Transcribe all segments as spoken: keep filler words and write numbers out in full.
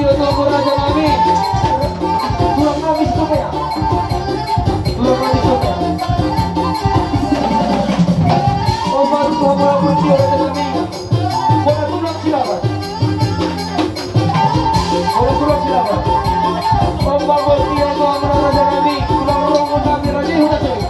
Tulang nami Sitopeang. Tulang nami Sitopeang. Opat tulang, raja nami. Bona tulang Silaban. Bona tulang Silaban. Opat tulang, raja nami. Tulang rongo nami, raja i huta soi.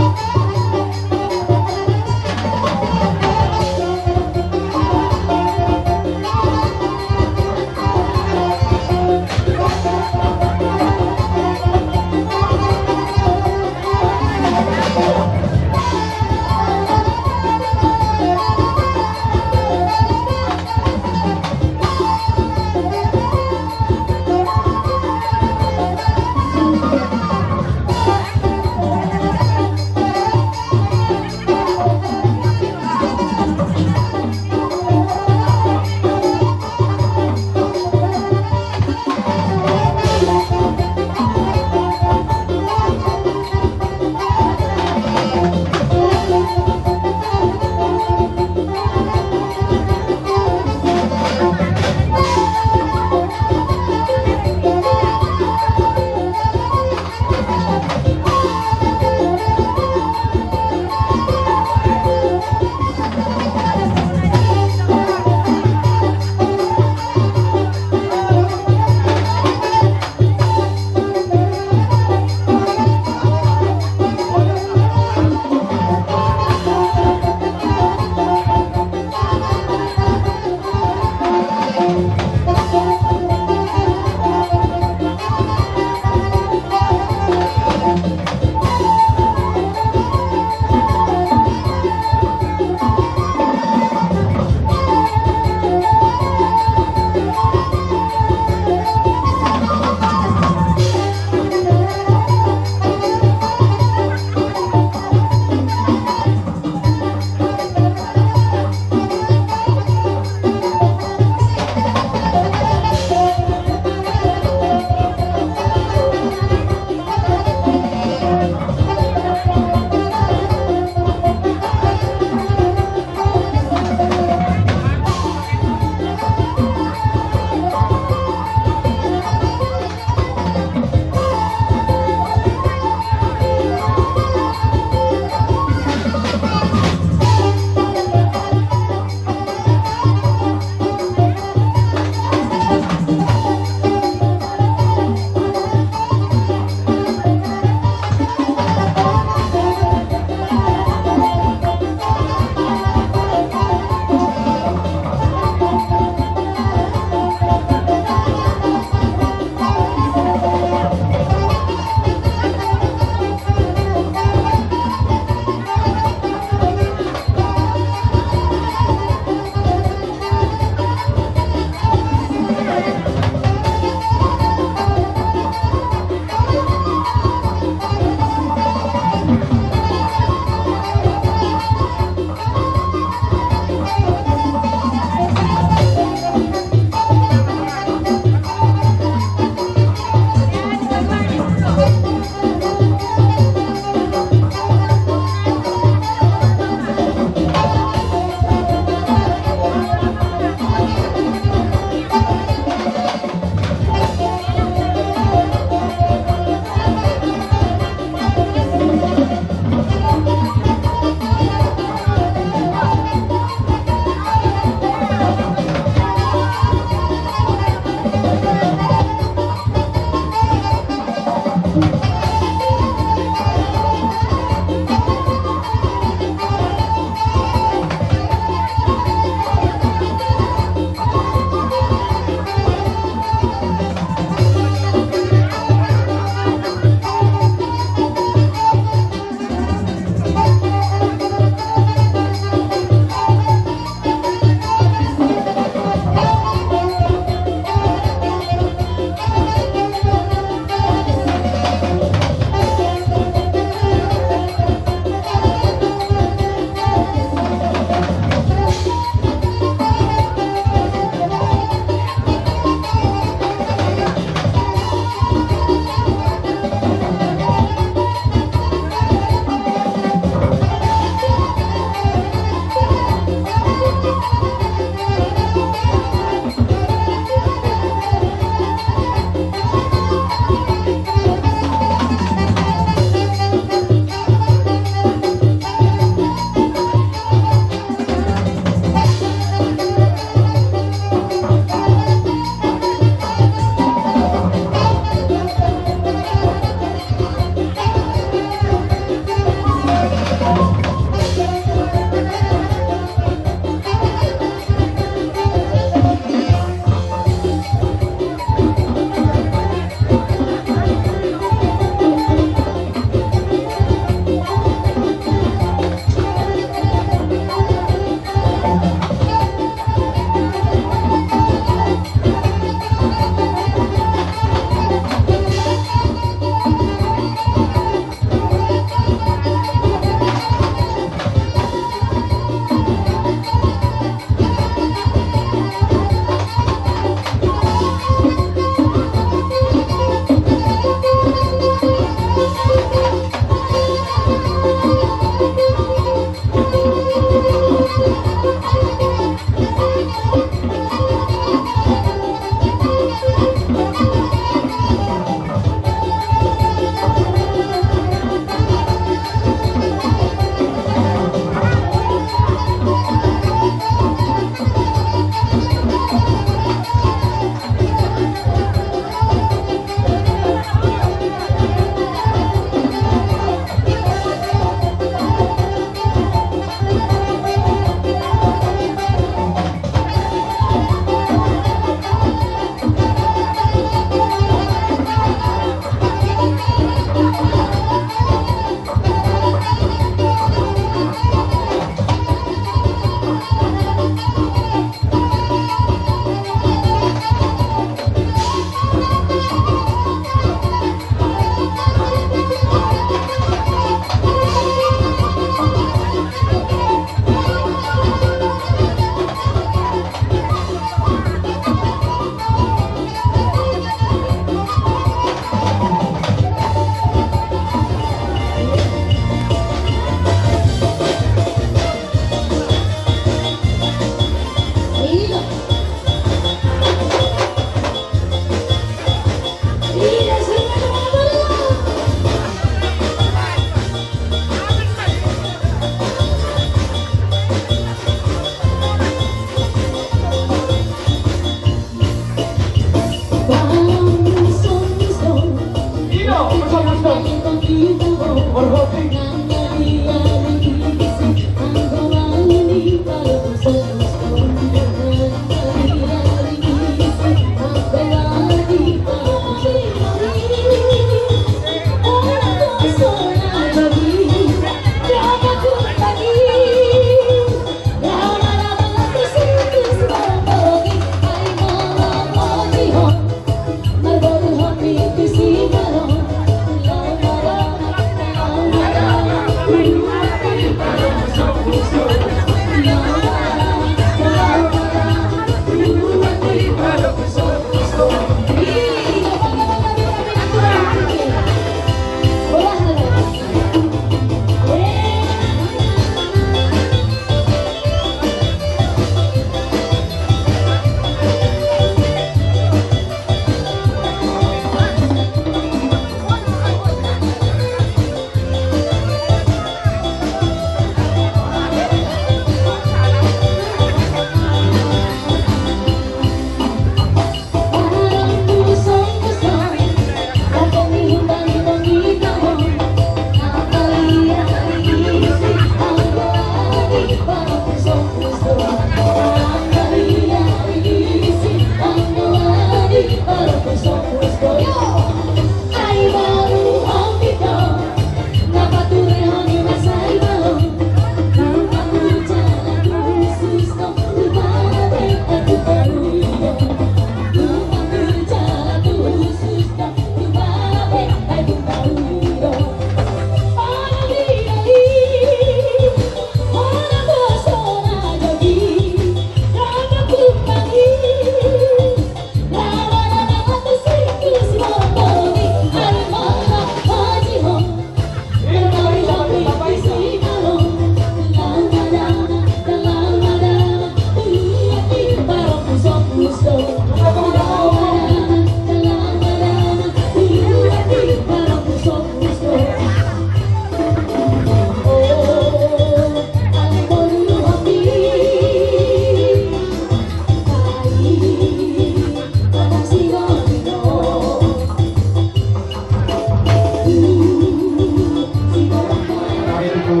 Hami tutu,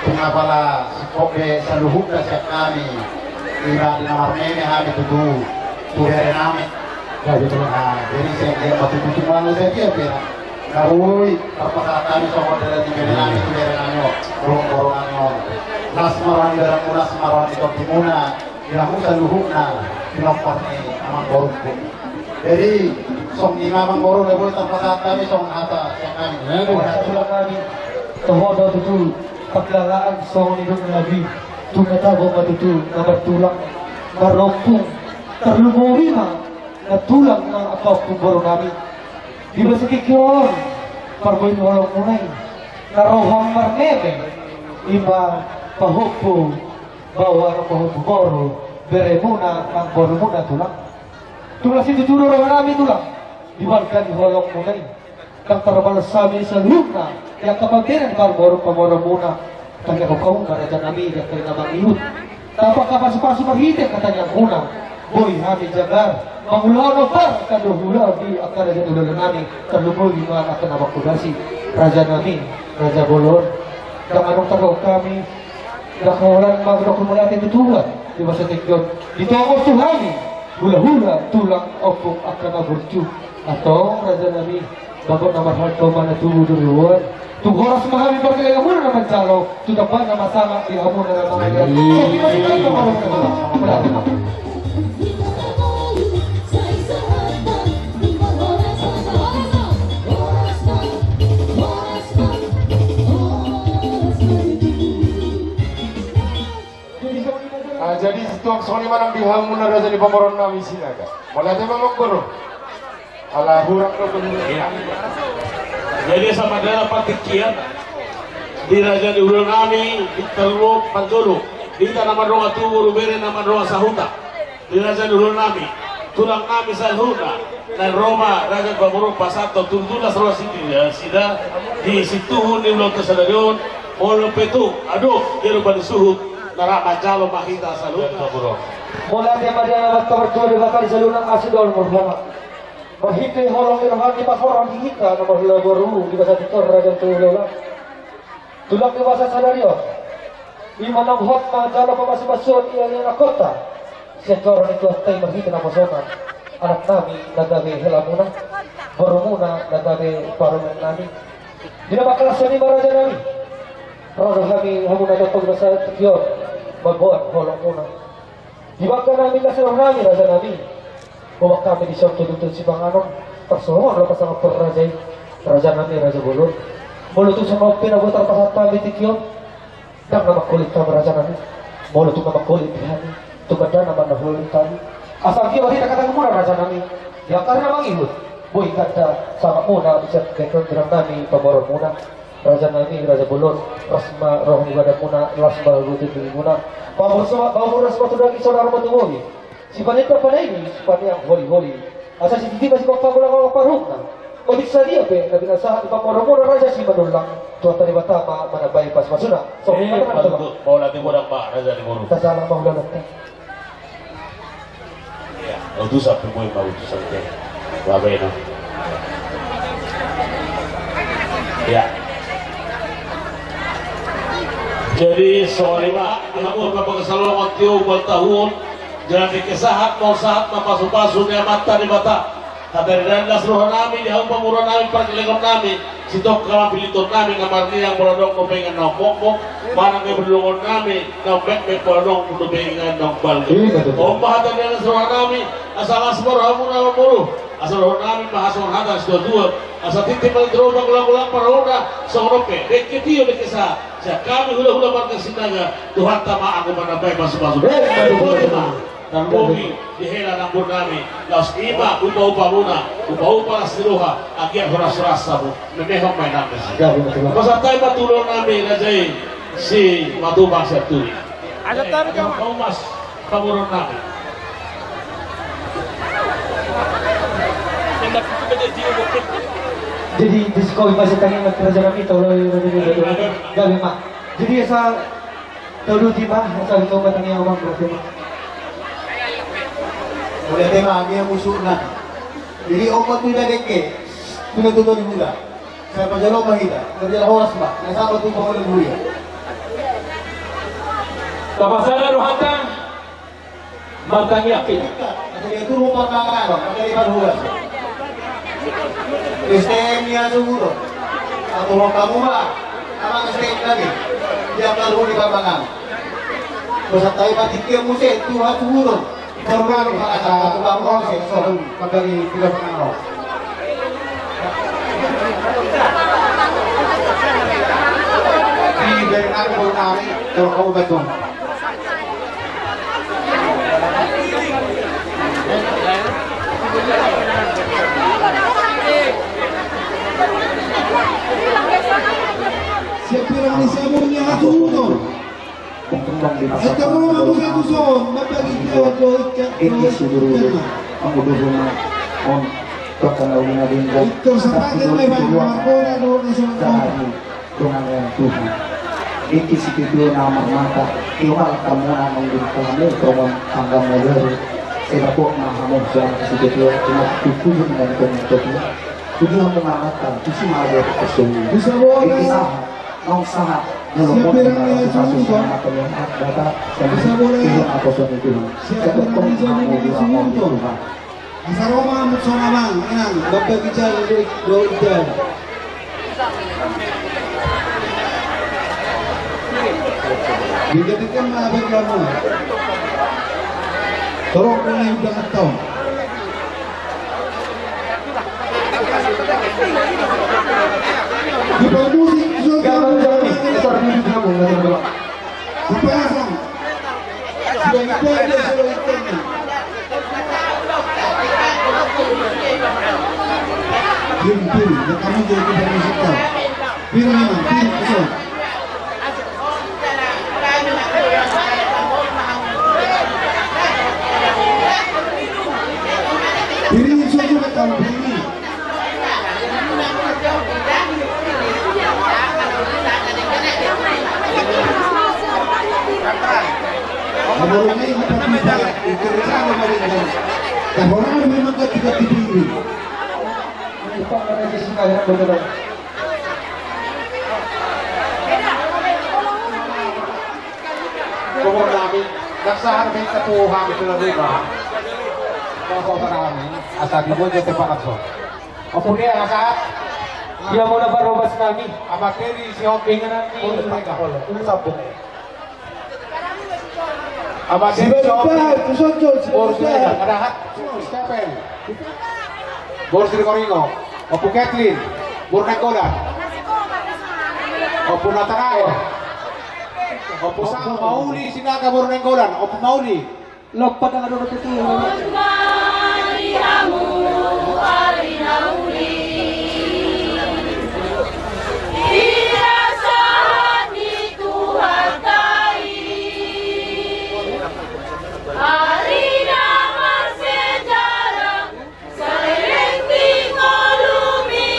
tung apala singkop be saluhutna sian hami, ima di na marmeme hami tutu tu bere nami. Jadi, jadi sian dia ma tutu tung anu sadia be na boi tarpasahat hami songon dalan ni bere nami tu bere nami on, boru nami on. Las ma roha ni badanmuna, las ma roha ni tondimuna, di hamu saluhutna pinompar ni amangborungku. Jadi songon i ma amangboru, na boi tarpasahat hami songon hata sian hami. Songon hata sian hami. Toho do tutu pangkilalaan songon i do na lobi. Tung na tabo ma tutu na martulang, marompung, tarlumobi ma na tulang nang amangboru nami. Di bagasan tingki on parbue ni holongmuna i na roham marmeme, ima pahompu baoa dohot pahompu boru beremuna nang borumuna tulang. Tulang, situtu do rohanami tulang di bagasan holongmuna i. Ndang tarbalos hami saluhutna di angka pambahenan pamoruonmuna. Tangihon hamu ma rajanami di angka na mangihut, tapangkapasupasu marhite angka tangiangmuna. Boi hami jagar mangulahon ombar angka dohot ulaon di angka raja ni hulahulanami, tarlumobi ma angka na mangkodasi. Rajanami, raja bolon, ndang adong tardok hami, ndang holan ma dokhon mauliate tu Tuhan di bagasan tingki on, ditongos tu hami hulahula, tulang, ompung, angka na burju. Antong rajanami, bagot na marhalto ma na tubu di ruruan. Tung horas ma hami parkelenganmuna na manjalo, tung tambana ma sangap di hamuna na mangajar. Songon i ma sitahi ma. Ah, jadi situang songon i ma nang di hamuna raja ni pamoruonnami Sinaga. Mauliate ma amangboru. Ala hurang do. Iya. Jadi sahat ma di partingkian di raja ni hulahulanami, di tarlumobi parjolo, di hita na mardongan tubu, boru, bere na mardongan sahuta, di raja ni hulahulanami, tulangnami saluhutna, na ro ma raja ni pamoruon pasahathon tudutudu las roha ni nasida di situhun ni ulaonta sadari on. Molo pe tung adong di adopan ni suhut, na rap manjalo ma hita saluhutna. Mauliate ma di Amanta Martua Debata di saluhutna asi dohot marhite holong ni rohana, pasahat di hita na marhula boru di bagasan tingki on, raja ni hulahulanami. Tulang, di bagasan sadari on, ima naung hot manjalo pamasumasuon i, ia na hot sian joro ni Tuhanta i marhite naposona anaknami na gabe helamuna, borumuna na gabe parumaennami. Di na mangkalas on i ma rajanami, ro do hami, hamuna tongtong di bagasan tingki on mamboan holongmuna. Di bagasan nami, las ni rohanami rajanami, boan hami dison tu tutu sipanganon, parsongon na pasangaphon raja i, rajanami raja bolon. Molo tung songon on pe na boi tarpasahat hami tingki on, ndang na mangkolit hami rajanami. Molo tung na mangkolit di hami, tung ndang na mangkolit hami. Asa anggiat marhite hata ni hamuna rajanami, di angka ari na mangihut, boi ganda sangapmuna di sian hata ni rajanami pamoruonmuna. Rajanami raja bolon, las ma roha ni badanmuna, las ma roha ni tondimuna. Pamoruon, pamoruon, las ma tu daging, saudara ma tu bohi. Sipaneang panaili, sipaneang holiholi. Asa sititi ma sipangolangolangna. Otik sadia pe na binahen ni pamoruonmuna raja Simanullang, Tuhanta Debata ma manambai pasupasu-Na. Songon i ma. Mauliate godang ma raja ni boru. Tajalang ma hulahulanta. Iya, utusan pe, boi ma utusan pe. Babe no. Iya. Jadi songon i ma, di hamu na mangkasalongon tio umpal tahuon, jala dengke sahat ma, sahat ma pasupasu ni Amanta Debata. Hata ni na las rohanami, di hamu pamoruonnami, pargellengonami, sitongka ma pilitonnami na marniang molo adong dope inganan na mokmok, manang gabe dolongonnami na mekmek molo adong dope inganan na balga. Iya, betul. On ma hata ni na las rohanami, asa las ma rohamuna mamboru, asa dohononnami ma hasongon hata ni situatua, asa tintin ma di toru panggolang-golang parorona, songon on pe dengke tio dengke sahat sian hami hula-hula marga Sinaga, Tuhanta ma anggo manambai pasupasu. Eh, betul, betul. Tarlumobi di hela na umurnami, laos i ma upa-upamuna, upa-upa las ni roha, anggiat horas-horas hamu, memehon ma inang nami. Pasahat hami ma tu ulaonnami raja i, Simatupang Sianturi. Asa tadi, eh, kamu mas, pamoruonnami. Jadi di sekolah masih tanya mas raja nami, tolong raja nami, gabe ma. Jadi asa Tolu tima, satu kau batang yang abang berarti. Mulai tema dia musuhna. Jadi opat tu ida dengke, sudah tutup di muda. Saya pajalo mahita, kerja horas, Pak. Nah, sama tu pengelola dulu ya. Tapasada rohanta. Martangiang pe. Asa dia turun parmangan, asa dia parhulas. S T M ni asa guru. Atau mau kamu, Pak? Apa S T M tadi? Dia baru di parmangan. Pesan tadi, Pak, tiga musim, Tuhan turun. Parmangan, Pak, asa tukang musim, sorong. Pagari tiga parmangan. Di Bernardo Bonari, kalau kau betul. Siap pirang ni sabun ni hatu uton. Eka roma musa tuson, mabagi dia do ikan. Eki suduru do. Amu do ruma on. Bakal au na denggan. Eka sapake mai bang markona do na songon. Tuhan yang Tuhan. Eki sitio na marmata, iwal kamu na manggung kamu, kawan tangga modern. Saya dapok na hamu, suara sitio, cuma tujuh dan komentar. Tujuh hamu marmata, tujuh malah dia kosong. Bisa boleh. Eki sahat, nong sahat. Siapa yang dia semua? Bisa boleh. Tuhan. Siapa yang dia semua? Asa ro ma muse songon i, inang, bambang ginjang do, do ida. Dijadikan ma bagi hamu. Tolong kena undangan tau. Di musik, gambar jami, besar di musik kamu, nggak ada. Dipasang. Sudah itu aja, sudah itu aja. Piri, piri, ya kamu jadi kita musik kau. Piri, piri, kesel. Piri, sudah kamu piri. Pokokna nami, daksa harus minta Tuhan itu lebih mahal. Pokokna nami, asal dibuat jadi pakai so. Ompung dia, asa. Ia mau na parhobas nami. Amat jadi si Ompung. Inganan ni. Ulu sabuk. Amat jadi si Ompung. Boru Siregar, ada hat. Siapa ini? Boru Sirikoringo. Ompung Kathleen. Boru Nainggolan. Ompung Natanael. Ompung Sa-, Mauli Sinaga boru Nainggolan. Ompung Mauli. Lompat tangan dulu ke Tuhan. Mari hamu ari na uli. Ia sahat ni Tuhanta i. Ari na marsejarah. Saleleng di ngolu mi,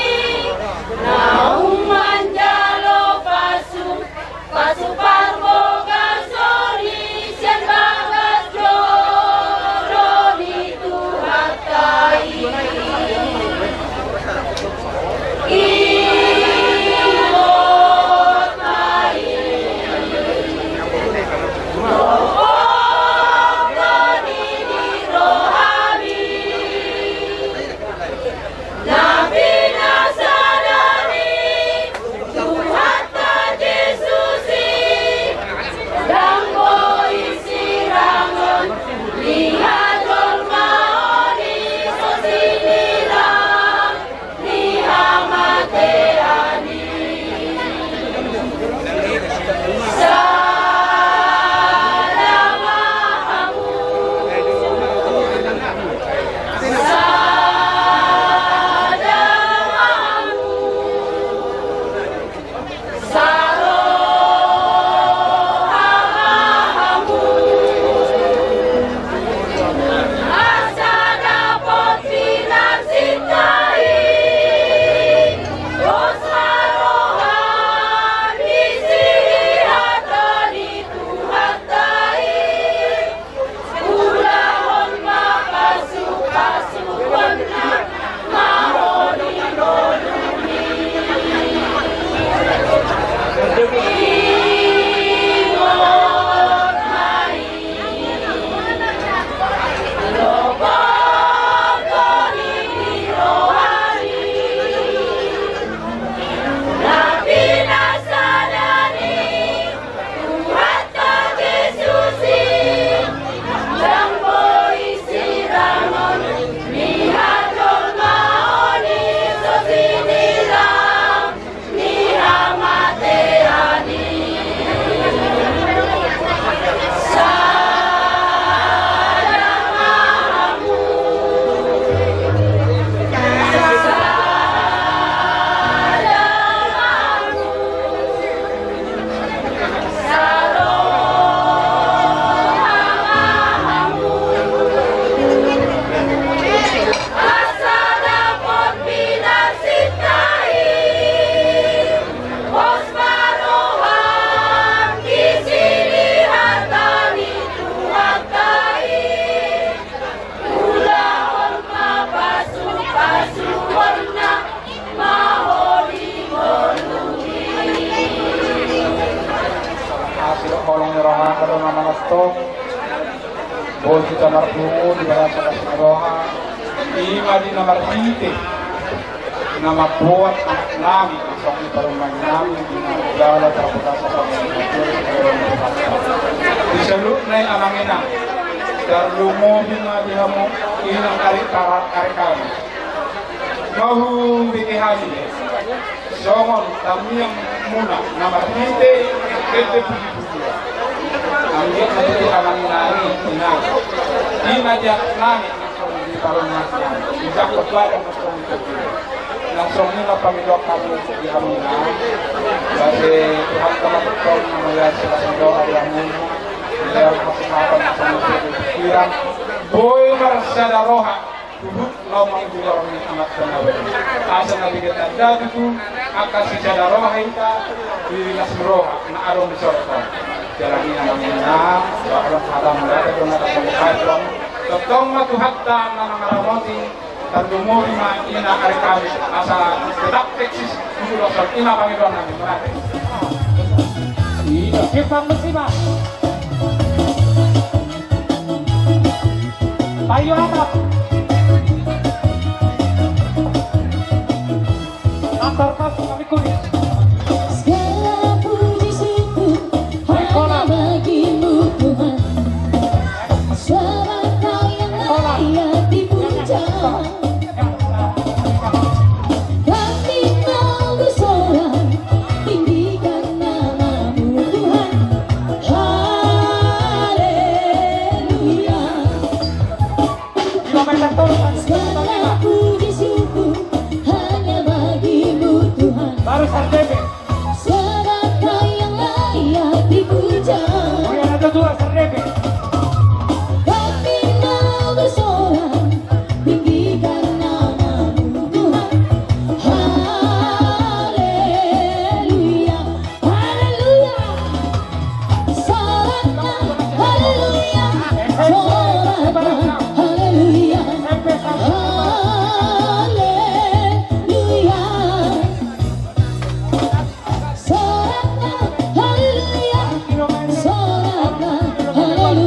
naung manjalo pasu, pasu parbogason i sian bagas joro ni Boi hita marpungu di bagasan las ni roha, i ma di na marhite na mamboan anak nami, songon i parumaen nami di na jala tarpudasa. Di saluhutna i amang inang, tarlumobi ma di hamu inang ari parat ari kami. Mahu bege hami songon tangiang muna na marhite ende puji-pujian. Anggiat na di amang inang i, inang i na di anak nami, na songon i di parumaen nami, di jangkon badan na songon i. Na songon i ma pangidoan hami di hamu inang. Base Tuhanta ma tongtong na mangasi las ni roha di hamu, di hamu na songon i di pikiran, boi marsada roha huhut laho mangihuthon ni amanta na badia. Asa na bege tanda tutu angka sisada roha hita di las ni roha na adong di sorga. Jala ninna ma bahen hata mangkatahon hata songon i. Tongtong ma Tuhanta na mangaramoti, tarlumobi ma i na ari kami asa tetap eksis. Tutu, songon i ma pangidoan nami, mauliate. Simpang besi, Bang. Payo anak. Antar masuk kami kuning. Segala puji syukur hanya bagimu Tuhan. Sebab Kau yang layak dipuja. Kami mau bersorak, tinggikan nama-Mu, Tuhan. Haleluya. Segala puji syukur hanya bagimu, Tuhan. Baru sardebe. Sebab Kau yang layak dipuja. Uya, ada dua sardebe. Kami mau bersorak, tinggikan nama-Mu, Tuhan. Haleluya, haleluya. Sorak, haleluya. Sorak, haleluya. Haleluya. Sorak, haleluya. Sorak, haleluya.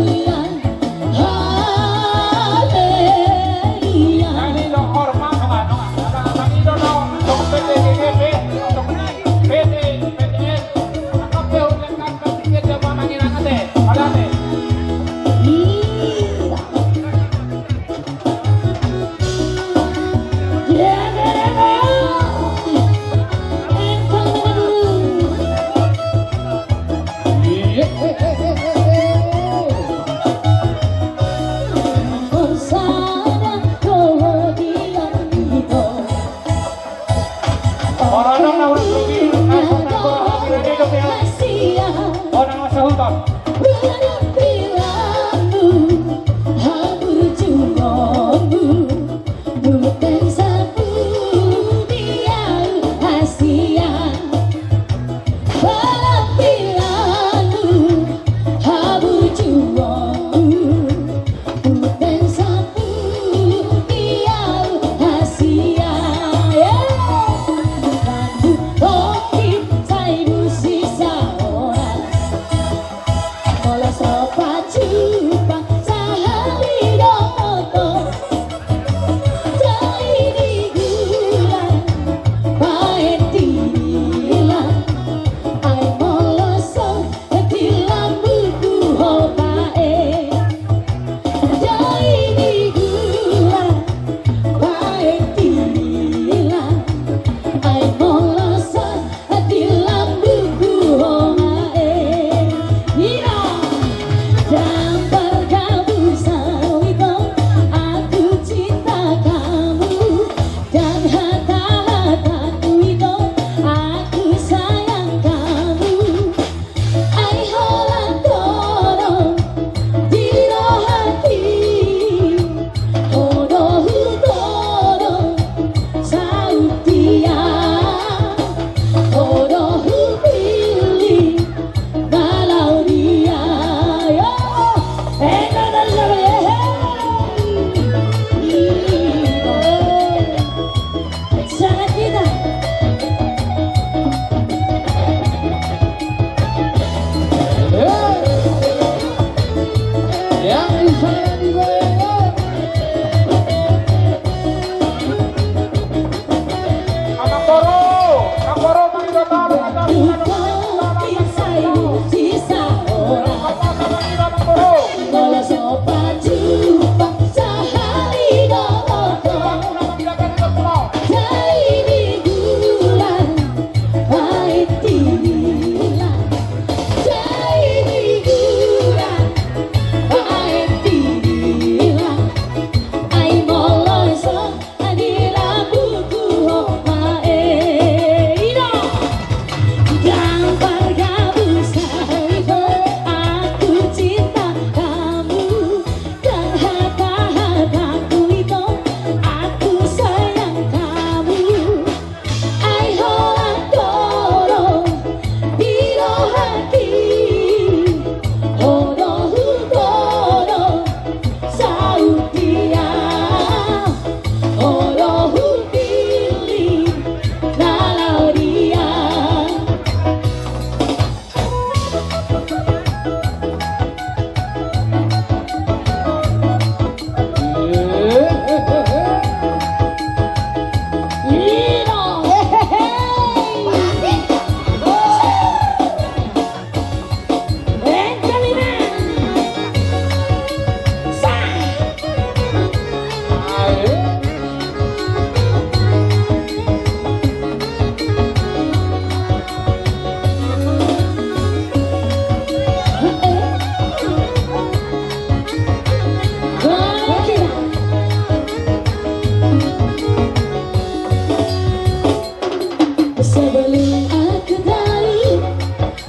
Sebelum aku tahu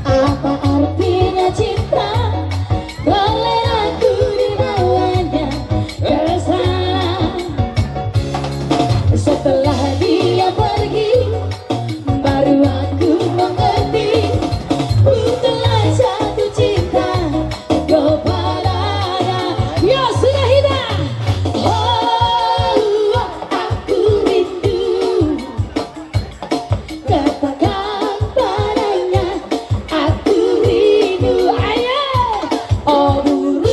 apa artinya cinta, bolehlah ku dibawanya ke sana. Setelah dia pergi, baru aku mengerti, ku telah jatuh cinta kepadanya. Yo, sudah, Ida. Oh, aku rindu. Katakan padanya, aku rindu. Ayo. Oh burung,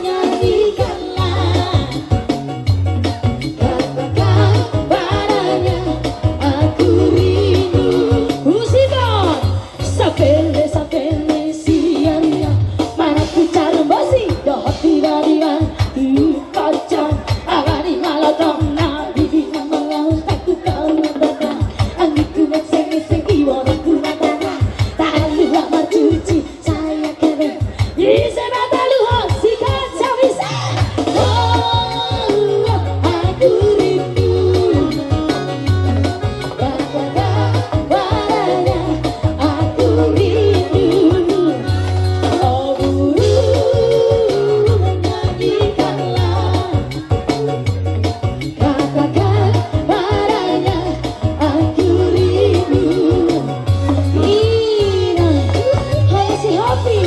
nyanyikanlah. Katakan padanya, aku rindu. Husiton. Sapele, sapele sian ia, manat ku carumbosi dohot di balian. Di kocong abadi malotong, na bibi na mangau, tak ku kau na bata. Angin ku na senge-senge, iwon ku na tara. Tak lupa marcuci saya kere. Ise na taluhon sikat samisa. Oh, aku rindu. Katakan padanya, aku rindu. Oh burung, nyanyikanlah. Katakan padanya, aku rindu. Ina, hai si Hopi.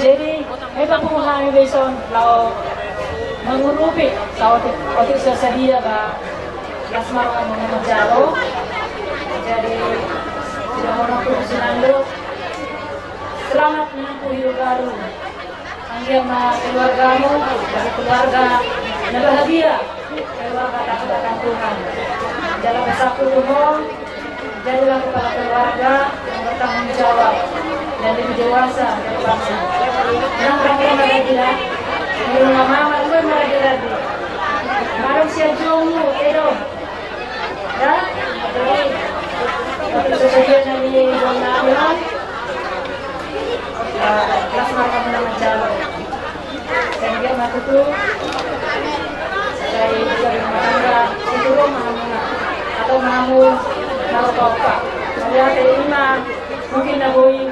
Jadi, hami papungu hami be dison laho mangurupi saotik, otik so sadia ba las marga Hamuna Manjalo. Jadi, sudah mau nonton sinando. Selamat menempuh hidup baru. Anggiat ma keluargamu jadi keluarga na bahagia, keluarga takut akan Tuhan. Jala pesanku tu ho, jadilah kepala keluarga yang bertanggung jawab dan lebih dewasa ke depannya. Nang rame ma raja, nang mama, dua ma raja. Madong sian jomu, edo. Ya, jadi, untuk sebagian dari zona Milan, eh, las marga Hamuna Manjalo. Sehingga matutu, dari, dari rumah tangga, itu rumah Hamuna, atau mamu, mau apa? Melihat dari lima, mungkin na boi,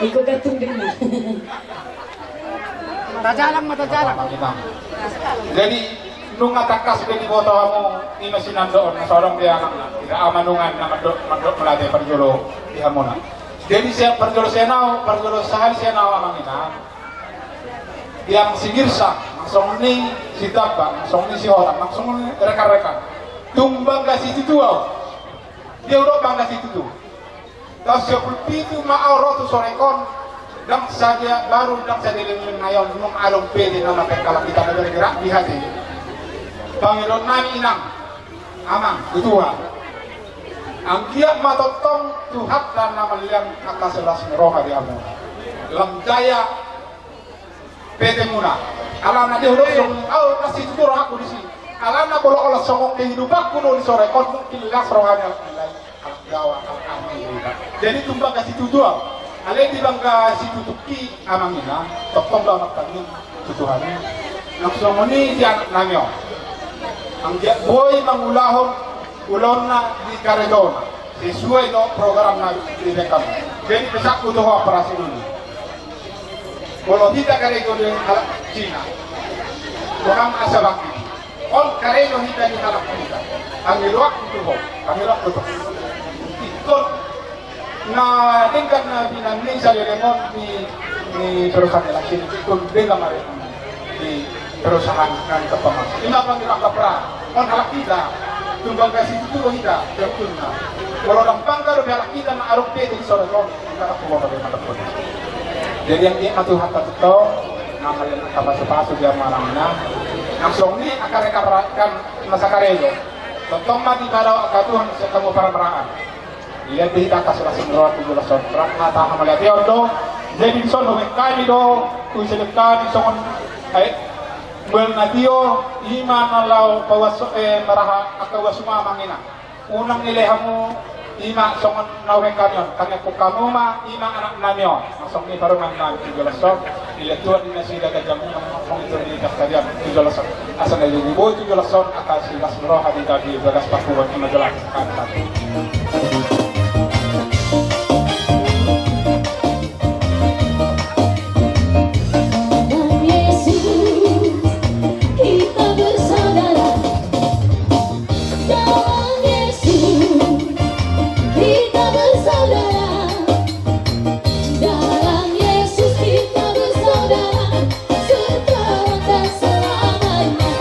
Iko gantung dena. Tajalang ma, tajalang. Jadi nunga tangkas be diboto hamu ima sinandoon na so adong be anakna. Ira ama nunga na mandok, mandok mauliate parjolo di hamuna. Jadi sian parjolo sian ahu, parjolo sahali sian ahu amang inang. Yang si Girsa, nang songon i si Tamba, nang songon i si Holan, nang songon i rekan-rekan. Tung bangga situtu ahu. Dia udah bangga situtu. Taon sia pulu pitu ma ahu ro tu sorekon, ndang sadia baru, ndang sadia leleng na ion, nunga adong pe di nama pengkalak kita na bergerak di hati. Pangidoan nami inang, amang, tu Tuhan. Anggiat ma tongtong Tuhanta na malean angka las ni roha di hamu. Lam jaya P T muna. Alana dia udah songon, au, las situtu rohangku disi. Alana molo olat songon kehidupanku do di sorekon, mungkin las rohana, alai halak Jawa, halak Armenia. Jadi tung bangga situtu au. Alai di bangga situtu i amang inang, tongtong do amang tanggung tu Tuhan i. Nang songon i di anak nami on. Anggiat boi mangulahon ulaonna di karejona. Sesuai do program na di rekam. Jadi pesanku tu ho parasinon i. Molo hita karejo di halak Cina, bukan asa bangkit. On karejo hita di halak hita. Pangidoanku tu ho, pangidoanku tu ho. Ingkon na denggan na binangi saleleng on di, di perusahaan eleksi, ingkon denggan ma di perusahaan nang kepengaruh. Ima pangidoan kapra. On halak hita, tung bangga situtu do hita, tentunya. Molo ndang bangga dope halak hita na adong pe di sorekon, hita na kubo pada mata pun. Jadi yang dia atu hata teto, nama yang angka pasu-pasu dia manang na. Langsung ni angka rekan-rekan masa karejo. Tongtong ma dipadao angka Tuhan sian hamu parmaraan. Ia di hita angka las ni roha tujuh belas on. Rap na taha mauliate on do. Jadi dison do hami do. Tusi hami songon, eh, bulan na tio, ima na laho pauas, eh, maraha angka uas ma amang inang. Unang nilai hamu ima songon na hurang hami on. Tangiangkon hamu ma ima anak nami on. Songon i parumaen nami tujuh belas on. Nilai Tuhan di nasida ganjang unang songon i tu di kastadian tujuh belas on. Asa na jadi boi tujuh belas on, angka las ni roha di hita di bagas pakuan ima jelas. Dalam Yesus kita bersaudara. Dalam Yesus kita bersaudara. Dalam Yesus kita bersaudara. Sekarang dan selamanya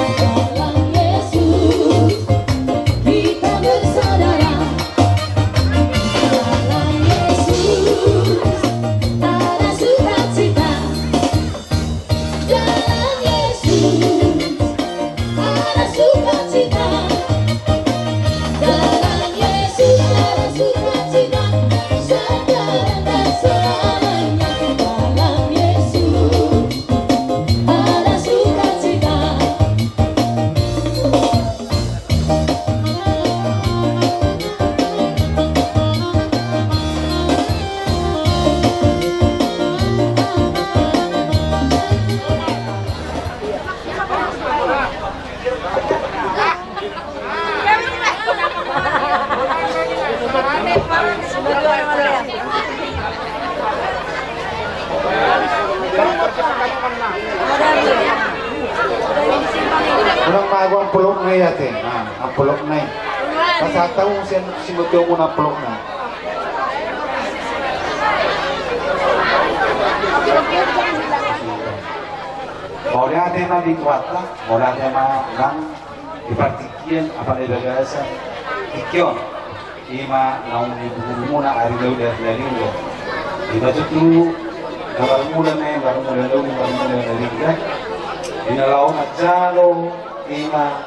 dalam Yesus kita bersaudara. Dalam Yesus ada sukacita. Dalam Yesus ada sukacita. Dalam Yesus ada sukacita. Sekarang dan selamanya dalam Yesus. Ada sukacita. Unang mago amplopna i ate. Nah, amplopna i. Pasahat hamu sian, sian botomu na amplopna. Mauliate ma di Tuhanta, mauliate ma nang di partingkian, apala di bagasan tingki on. Ima naung nibungabunga ari na uli, ari na denggan. Ima tutu na marmula ma i, marmula na uli, marmula na denggan. Di na laho manjalo ima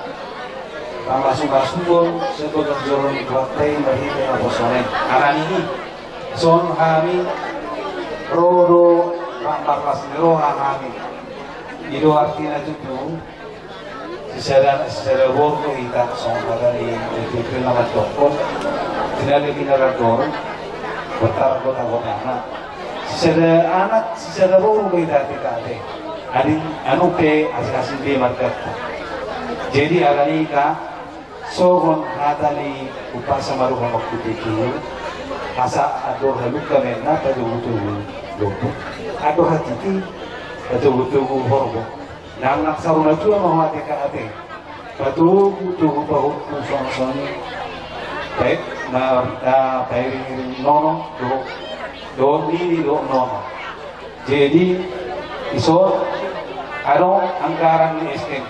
pamasumasuon sian bagasan joro ni Tuhanta i marhite naposona i. Alani i, son hami ro do marlas ni roha hami. I do artina tutu. Sisada, sisada boru do hita, songon hata ni Bibel na mandokkon, tinallik ni na randor, botar gotagotana. Sisada anak, sisada boru do hita, hita ate. Adong, anu pe, asing-asing pe marganta. Jadi alani i, songon hata ni umpasa ma roha mangkututu, asa andor halumpang ma na patogutogu lombu, andor hatiti patogutogu horbo. Nang, nang saur matua ma ho ate, ka ate. Patogutogu pahompu songon i. Baik na, ah, pairing-iring nono dohot, dohot nini dohot nono. Jadi ison, adong anggaran ni S T M.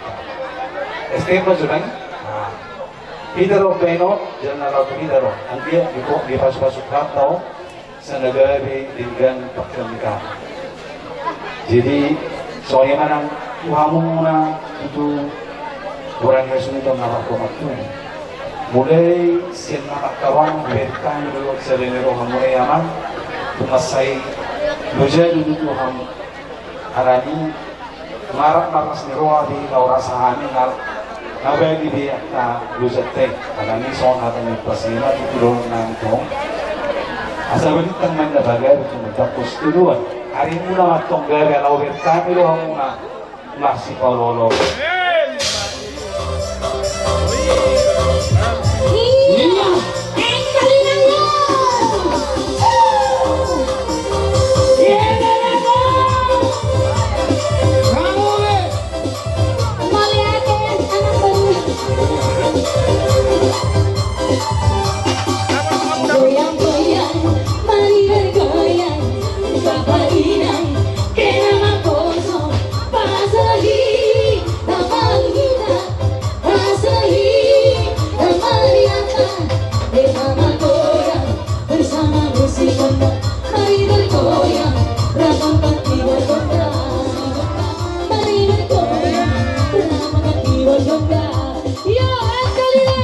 S T M ma sudah. Nah. Hita do baenon, jala na laho tu hita do. Anggiat dipo-, dipasupasu Tuhanta on. Sai na gabe denggan pangkion ni hita. Jadi songon i ma nang tu hamuna, tutu hurangi hasuhuton na marhormat tu. Mulai sian na mangkaroan, baen hami do sisada ni roha muna i, Amang. Tung mansai loja do tutu hamu. Alani i, marlas ni roha di hita, rasa hami na, na baen di dia na loja te. Alani i songon hata ni umpasa i ma tutu dohonon nami tong. Asa balintang ma inna pagabe, tumundalhon sitadoan. Arimuna ma antong gabe, ala hubaen hami do hamuna marsipaoloolo. Goyang, goyang, mari bergoyang, Bapak Inang, kena mangkosong, pasahi, tak malu kita, pasahi, tak malu kita, bersama goyang, bersama musik gondang, mari bergoyang, ragam kaki bergondang, mari bergoyang, ragam kaki bergondang. Yo, angka lima.